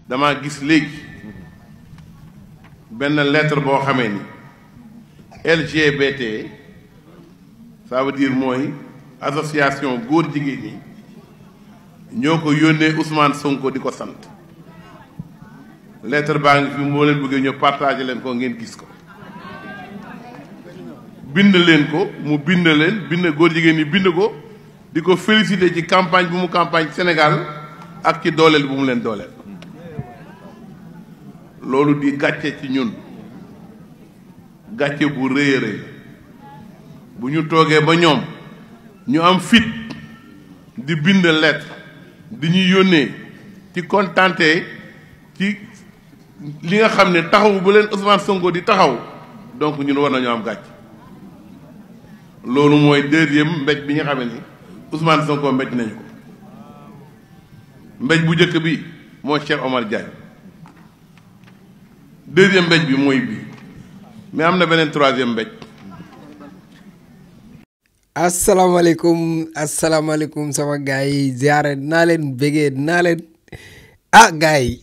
dama gis léegi benn lettre boo xamee ni LGBT ça veut dire mooy association góor jigéen ñi ñoo ko yónnee Ousmane Sonko di ko sant lettre baa ngi fi moo leen bëggee ñëw partagé leen ko ngeen gis ko bind leen ko mu bind leen bind góor jigéen ñi bind ko di ko félicité ci campagne bu mu campagne Sénégal ak ci dooleel bu mu leen dooleel loolu di gàcce ci ñun gàcce bu rëy a rëy bu ñu toogee ba ñoom ñu am fit di bind lettre di ñu yónnee ci kontante ci li nga xam ne taxaw bu leen Ousmane Sonko di taxaw donc ñun war nañoo am gàcce loolu mooy deuxième mbéj bi nga xam ne Ousmane Sonko mbéj nañu ko mbéj bu njëkk bi mooy Cheikh Omar Diagne deuxième mbéj bi mooy bii mais am na beneen troisième mbéj. asalaamaaleykum sama gars yi ziare naa leen bégee naa leen gars yi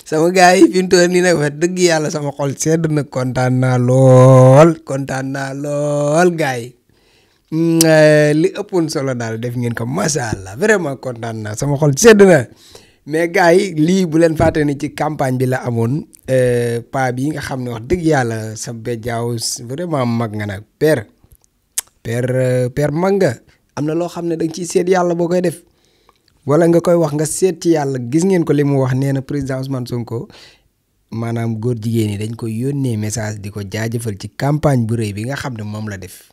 sama gars yi fi mu toll nii nag wax dëgg yàlla sama xol sedd na kontaan naa lool gars yi li ëppoon solo daal def ngeen ko macha allah vraiment kontaan naa sama xol sedd na mais gars yi lii bu leen fàtte ni ci campagne bi la amoon pa bi nga xam ne wax dëgg yàlla sa bejjaaw vraiment mag nga nag père mag nga am na loo xam ne da nga ciy seet yàlla boo koy def wala nga koy wax nga seet ci yàlla gis ngeen ko li mu wax nee na président Ousmane Sonko maanaam góor jigéen ñi dañ ko yónnee message di ko jaajëfal ci campagne bu rëy bi nga xam ne moom la def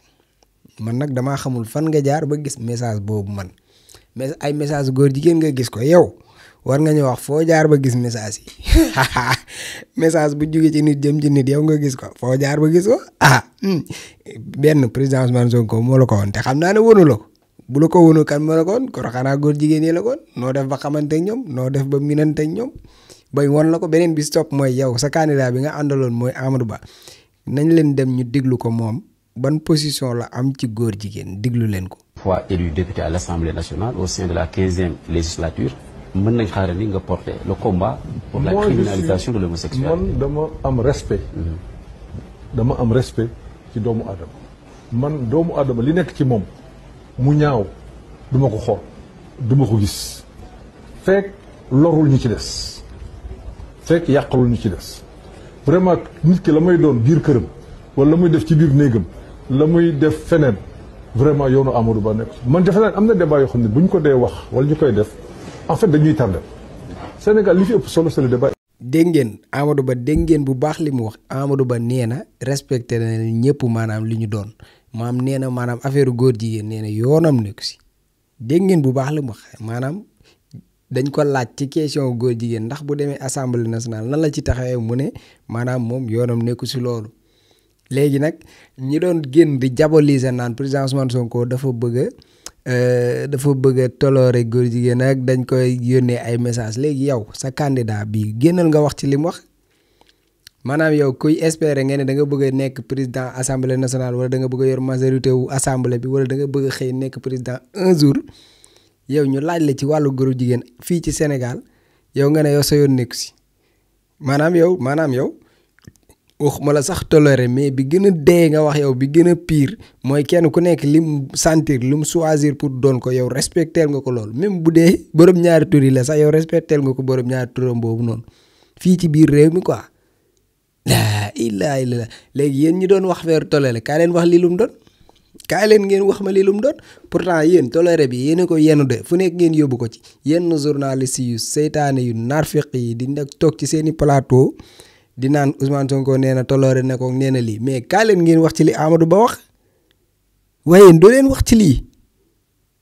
man nag damaa xamul fan nga jaar ba gis message boobu man mais ay message góor jigéen nga gis ko yow war nga ñu wax foo jaar ba gis message yi message bu jóge ci nit jëm ci nit yow nga gis ko foo jaar ba gis ko benn président Ousmane Sonko moo la ko woon te xam naa ne wonu la ko bu la ko wonu kan moo la ko woon ko xanaa góor jigéen yi la ko woon noo def ba xamante ñoom noo def ba minante ñoom bay won la ko beneen bi stop mooy yow sa candidat bi nga àndaloon mooy Amadou Ba nañ leen dem ñu déglu ko moom ban position la am ci góor jigéen déglu leen ko. fois élu député à l'Assemblée nationale au sein de la 15e législature mën nañ xaaral ni nga porter le combat pour la criminalisation de l'homosexualité. man dama am respect ci doomu aadama man doomu aadama li nekk ci moom mu ñaaw duma ko xool duma ko gis fekk lorul ñi ci des fekk yàqalul ñi ci des vraiment nit ki la may doon biir këram wala la muy def ci biir néegam la muy def feneen vraiment yoonu Amadou Ba nekk man defe naa am na débat yoo xam ne bu ñu ko dee wax wala ñu koy def en fait dañuy tardé Sénégal li fi ëpp solo c'est le débat. dégg ngeen Amadou Ba dégg ngeen bu baax li mu wax Amadou Ba nee na respecté na ñëpp maanaam li ñu doon maanaam nee na maanaam affaire góor jigéen nee na yoonam nekk si dégg ngeen bu baax li mu wax maanaam dañ ko laaj ci question góor jigéen ndax bu demee assemblée nationale nan la ci taxawee mu ne maanaam moom yoonam nekku si loolu. léegi nag ñi doon génn di diaboliser naan président Ousmane Sonko dafa bëgg a toloore góor jigéen ak dañ koy yónnee ay message léegi yow sa candidat bi génnal nga wax ci li mu wax maanaam yow kuy espérer nga ne da nga bëgg a nekk président assemblée nationale wala da nga bëgg a yor majorité wu assemblée bi wala da nga bëgg a xëy nekk président un jour yow ñu laaj la ci wàllu góor jigéen fii ci Sénégal yow nga ne yow sa yoon nekku si maanaam yow waxuma la sax toléré mais bi gën a dee nga wax yow bi gën a pire mooy kenn ku nekk lim sentir lim choisir pour doon ko yow respecter nga ko loolu même bu dee borom ñaari tur yi la sax yow respecter nga ko borom ñaari turam boobu noonu fii ci biir réew mi quoi laa ilaaha illallaah léegi yéen ñi doon wax feeru toléré kaa leen wax lii lu mu doon kaay leen ngeen wax ma lii lu mu doon pourtant yéen toléré bi yéen a ko yenu de fu nekk ngeen yóbbu ko ci yenn journaliste yu seytaane yu narfiq yi di nekk toog ci seeni plateau di naan Ousmane Sonko nee na tolloore ne ko nee na lii mais kaa leen ngeen wax ci li Amadou Ba wax waaye doo leen wax ci lii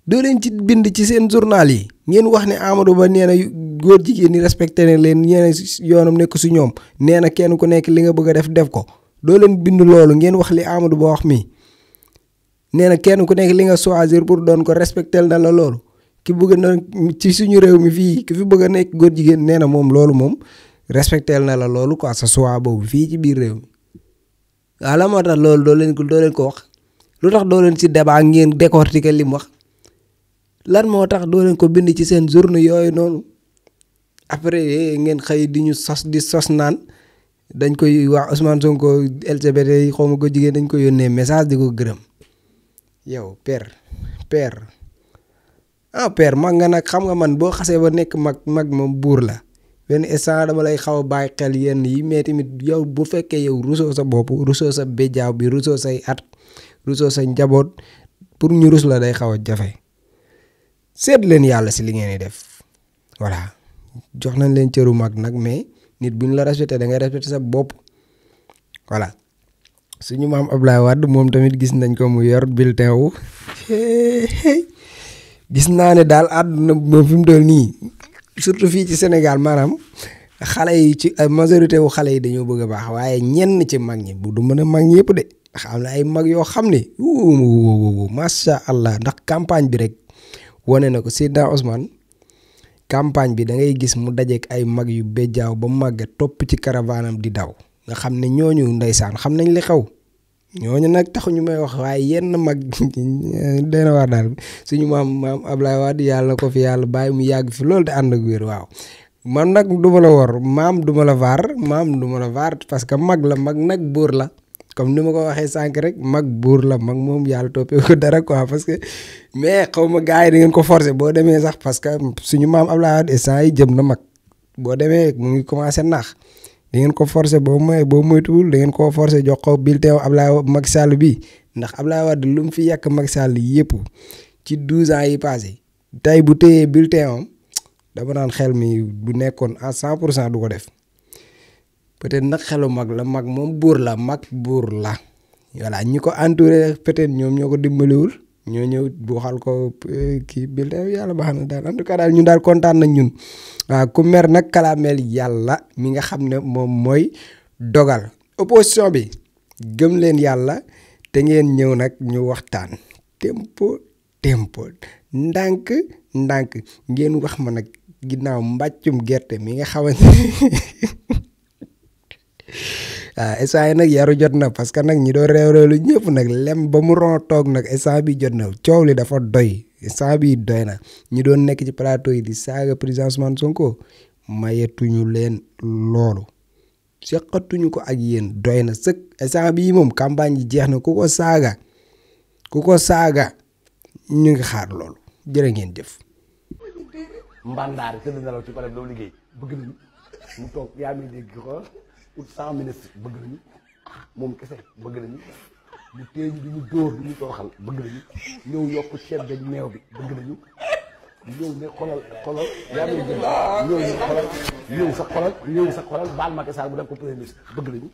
doo leen ci bind ci seen journal yi ngeen wax ne Amadou Ba nee na góor jigéen ñi respecté na leen ñeena yoonam nekk su ñoom nee na kenn ku nekk li nga bëgg a def ko doo leen bind loolu ngeen wax li Amadou Ba wax mii nee na kenn ku nekk li nga choisir pour doon ko respecté na la loolu ki bëgg na ci suñu réew mi fii ki fi bëgg a nekk góor jigéen nee na moom loolu moom respectel na la loolu quoi sa choix boobu fii ci biir réew mi waaw la moo tax loolu doo leen ko wax lu tax doo leen ci débat ngeen décortiquer li mu wax lan moo tax doo leen ko bind ci seen journée yooyu noonu après ngeen xëy di ñu sos di sos naan dañ koy wax Ousmane Sonko LGBT yi xaw ma ko jigéen dañ ko yónnee message di ko gërëm yow père père mag nga nag xam nga man boo xasee ba nekk mag moom buur la benn instant dama lay xaw a bàyyi xel yenn yi mais tamit yow bu fekkee yow rusoo sa bopp rusoo sa béjjaaw bi rusoo say at rusoo sa njaboot pour ñu rus la day xaw a jafe seet leen yàlla si li ngeen di def voilà jox nañ leen cëru mag nag mais nit bu ñu la respecté da ngay respecté sa bopp voilà suñu maam Ablaye Wade moom tamit gis nañ ko mu yor bulletin wu gis naa ne daal àdduna moom fi mu toll nii surtout fii ci Sénégal maanaam xale yi ci majorité wu xale yi dañoo bëgg a baax waaye ñenn ci mag ñi bu du mën a mag ñi yëpp de ndax am na ay mag yoo xam ne macha allah ndax campagne bi rek wane na ko Seydina Ousmane campagne bi da ngay gis mu dajeek ay mag yu béjjaaw ba màgge topp ci caravanam di daw nga xam ne ñooñu ndeysaan xam nañ li xew ñooñu nag taxuñu may wax waaye yenn mag dana war daal suñu maam Ablaye Wade yàlla ko fi yàlla bàyyi mu yàgg fi loolu te ànd ak wér waaw man nag duma la wor maam duma la vaar parce que mag la mag nag buur la comme ni ma ko waxee sànq rek mag buur la mag moom yàlla toppee ko dara quoi parce que mais xaw ma gars yi da ngeen ko forcer boo demee sax parce que suñu maam Ablaye Wade instant yi jëm na mag boo demee mu ngi commencé naax da ngeen ko forcer boo moytuwul da ngeen koo forcer jox ko bulletin Ablaye Macky Sall bi ndax Ablaye Wade lu mu fi yàq Macky Sall yëpp ci 12 ans yi passé tey bu téyee bulletin am dama naan xel mi bu nekkoon à 100% du ko def peut-être nag xelu mag la mag moom buur la mag buur la voilà ñi ko entouré peut-être ñoom ñoo ko dimbaliwul ñoo ñëw bu xal ko kii bulletin yàlla baax na daal en tout cas daal ñun daal kontaan nañ ñun waaw ku mer nag kalaameel yàlla mi nga xam ne moom mooy dogal opposition bi gëm leen yàlla te ngeen ñëw nag ñu waxtaan tempo ndànk ngeen wax ma nag ginnaaw mbàccum gerte mi nga xamante waaw instant yi nag yaru jot na parce que nag ñi doon réew ñëpp nag lem ba mu ron toog nag instant bi jot na coow li dafa doy instant bi doy na ñi doon nekk ci plateau yi di saaga président Ousmane Sonko mayetuñu leen loolu seqatuñu ko ak yéen doy na sëkk instant bii moom campagne yi jeex na ku ko saaga ñu ngi xaar loolu jërë ngeen jëf. mbandaar tëdd nelaw ci pare doo liggéey bëgg nañu mu toog yaa ngi dégg xool pour 100 ministres bëgg nañu moom kese bëgg nañu bu tee ñu duñu dóor duñu tooxal bëgg nañu ñëw yokk ceeb beeg meew bi bëgg nañu ñëw ne xolal yaa ngi dégg ñëw sa xolal baal Macky Sall bu def ko premier ministre bëgg nañu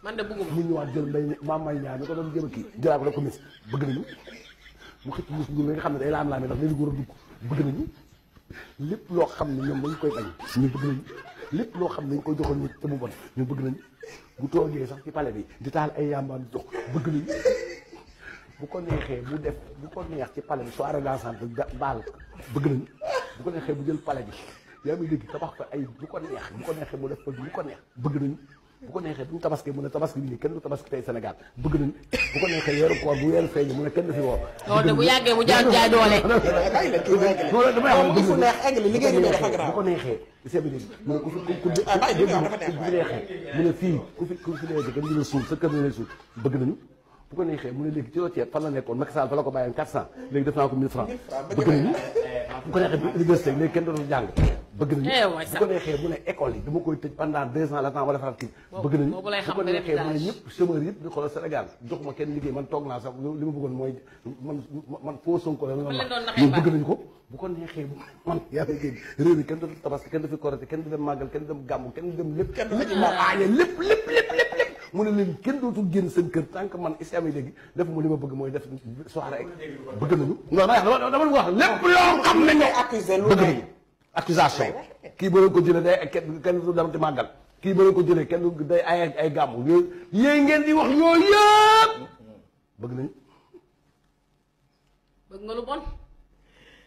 man de bëgguma mu ñëwaat jël maam may ñaar mi ko doon jëm kii jëlaat ko def ko ministre bëgg nañu mu xëcc mus ñu nga xam ne day laam-laamee ndax léegi war a dugg bëgg nañu lépp loo xam ne ñoom dañ koy bañ ñu bëgg nañu lépp loo xam ne dañ koy joxoon nit te mu bon ñu bëgg nañu bu toogee sax ci palais bi di taal ay yàmbaan di jox bëgg nañu bu ko neexee mu def bu ko neex ci palais bi soirée dansante baal bëgg nañu bu ko neexee bu jël palais bi yaa ngi dégg tabax ko ay bu ko neexee mu def ko bu ko neex bëgg nañu bu ko neexee bu ñu tabaski mu ne tabaski bi nii kenn du tabaski tey Sénégal bëgg nañu bu ko neexee weeru koor bu weeru feeñ mu ne kenn du fi woor loolu de bu yàggee mu jaay doole fu neex egg li liggéey bi dafa grave bu ko neexee sebi dégg mu ne ku fi neexee mu ne fii ku fi neexee kenn du la suul sa kër la lay suul bëgg nañu bu ko neexee mu ne léegi ci ceeb fan la nekkoon Macky Sall fa la ko bàyyoon 400 léegi def naa ko 1000 francs bëgg nañu bu ko neexee université léegi kenn dootul jàng bëgg nañu bu ko neexee mu ne école yi dama koy tëj pendant 2 ans la temps wala farat kii bëgg nañu bu ko neexee mu ne ñëpp chômeur yëpp di xoolal Sénégal joxuma kenn liggéey man toog naa sax li ma bëggoon mooy man foo Sonko la ñun bëgg nañu ko bu ko neexee man yaa ngi dégg réew mi kenn dootul tabaski kenn du fi korité kenn du dem màggal kenn du dem gàmmu kenn du dem lépp lépp mu ne leen kenn dootul génn seen kër tant que man islam yi léegi def mu li ma bëgg mooy def soirée ak bëgg nañu non dama wax lépp loo xam ne nga accusé bëgg nañu accusation kii ba ko jëlee day kenn du dem ci màggal kii ba ko jëlee kenn du day ay gàmmu yooyu yéen ngeen di wax yooyu yëpp bëgg nañu bëgg nga lu bon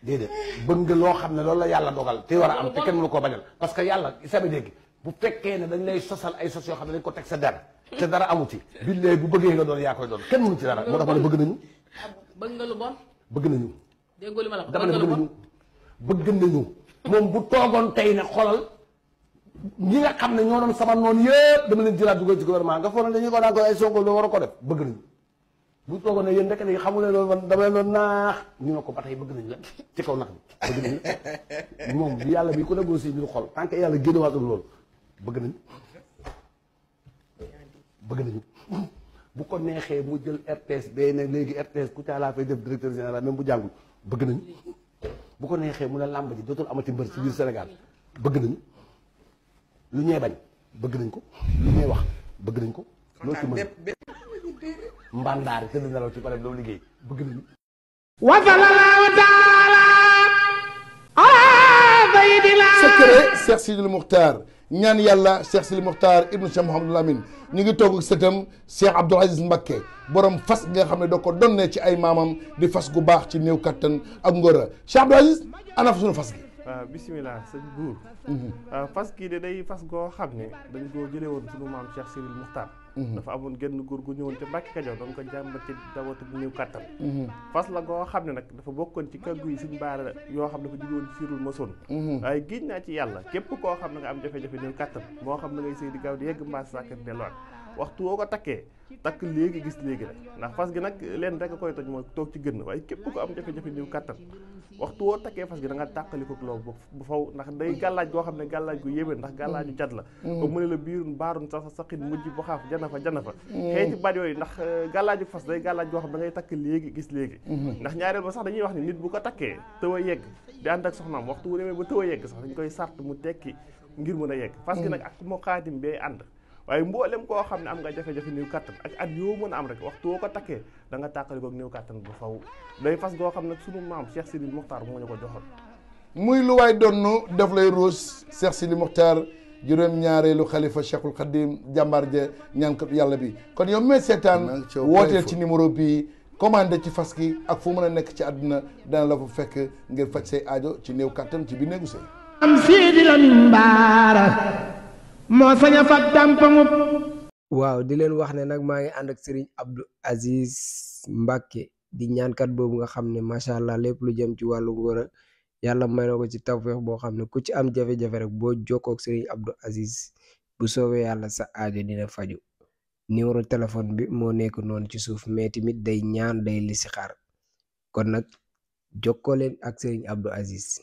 déedéet bëgg nga loo xam ne loolu la yàlla dogal te war a am te kenn mënu koo bañal parce que yàlla islam yi dégg bu fekkee ne dañ lay sosal ay sos yoo xam ne dañ ko teg sa der te dara amu ci billaay bu bëggee nga doon yaa koy doon kenn mënu ci dara moo tax ma ne bëgg nañu bëgg nga lu bon bëgg nañu déggoo li ma la wax dama ne bëgg nañu moom bu toogoon tey ne xolal ñi nga xam ne ñoo doon sama noonu yëpp dama leen jëlaat dugal ci gouvernement nga foog ne dañuy ko daan ko ay Sonko lu war a ko def bëgg nañu bu toogoon ne yéen rek léegi xamu ne loolu man dama leen doon naax ñu ne ko ba tey bëgg nañu la ci kaw nax bi bëgg nañu moom bi yàlla bi ku négocier ñu xol tant que yàlla génnewaatul loolu bëgg nañu bu ko neexee mu jël RTS bee ne léegi RTS ku caa laa fay def directeur général même bu jàngul bëgg nañu bu ko neexee mu ne làmb ji dootul amati mbër ci biir Sénégal bëgg nañu lu ñee bañ bëgg nañ ko lu ñee wax bëgg nañ ko loolu ci mën mbandaari tëdd nelaw ci pare doo liggéey bëgg nañu wa sallallahu taala ala sayyidina secret Cheikh Sidil Mukhtar ñaan yàlla Cheikh Sidil Mukhtar ibnu Cheikh Mouhamadou Lamine ñu ngi toog ak sëtam Cheikh Abdoul Aziz Mbacké borom fas nga xam ne da ko donnee ci ay maamam di fas gu baax ci néew kattan ak ngóora Cheikh Abdoul Aziz ana fa sunu fas gi. waaw bisimilah sëñ buur fas kii de day fas goo xam ne dañ koo jëlee woon sunu maam Cheikh Sidil Mukhtar dafa amoon genn góor gu ñëwoon te Mbàkke Kajoor doon ko jàmbat ci dawatu bu néew kattan fas la goo xam ne nag dafa bokkoon ci kàggu yi suñ baara yoo xam ne dafa jóge woon ci Sirul Masoon waaye géej naa ci yàlla képp koo xam ne nga am jafe-jafe néew kattan moo xam ne ngay sëy di gaaw di yegg mbaas sàkkat delluwaat waxtu woo ko takkee takk léegi gis léegi rek ndax fas gi nag leen rek a koy toj mooy toog ci gën waaye képp ko am jafe-jafe néew kattan waxtu woo takkee fas gi da nga tàqali ko loolu bu faw ndax day gàllaaj goo xam ne gàllaaj gu yéeme ndax gàllaaju cat la ba mu ne la biirun baarun sa saqin mujj bu xaaf jana fa xëy ci baat yooyu ndax gàllaaju fas day gàllaaj goo xam ne da ngay takk léegi gis léegi ndax ñaareel ba sax dañuy wax ni nit bu ko takkee tëw a yegg di ànd ak soxnaam waxtu wu demee ba tëw a yegg sax dañ koy sart mu tekki ngir mën a yegg fas gi nag ak moo xaatim bee ànd waaye mboolem koo xam ne am nga jafe-jafe néew kattan ak at yoo mën a am rek waxtu woo ko takkee da nga tàqali ko néew kattan bu faw day fas goo xam ne sunu maam Cheikh Sidil Mukhtar moo ñu ko joxoon muy lu waay donnu def lay ruus Cheikh Sidil Mukhtar juróom-ñaareelu xalifa Cheikhul Khadim jàmbaar ja ñaan ko yàlla bi kon yow mee seetaan wooteel ci numéro bii commandé ci fas gi ak fu mën a nekk ci àdduna dana la fa fekk ngir faj say aajo ci néew kattan ci biir néegu sëy am Sidi Lamine Bara moo sañ a fat dàmpamu. waaw di leen wax ne nag maa ngi ànd ak Serigne Abdou Aziz Mbacké di ñaankat boobu nga xam ne macha allah lépp lu jëm ci wàllu ngóora yàlla may na ko ci tawfeex boo xam ne ku ci am jafe-jafe rek boo jokkoo ak Serigne Abdou Aziz bu soobee yàlla sa aajo dina faju numéro téléphone bi moo nekk noonu ci suuf mais tamit day ñaan day listixaar kon nag jokkoo leen ak Serigne Abdou Aziz.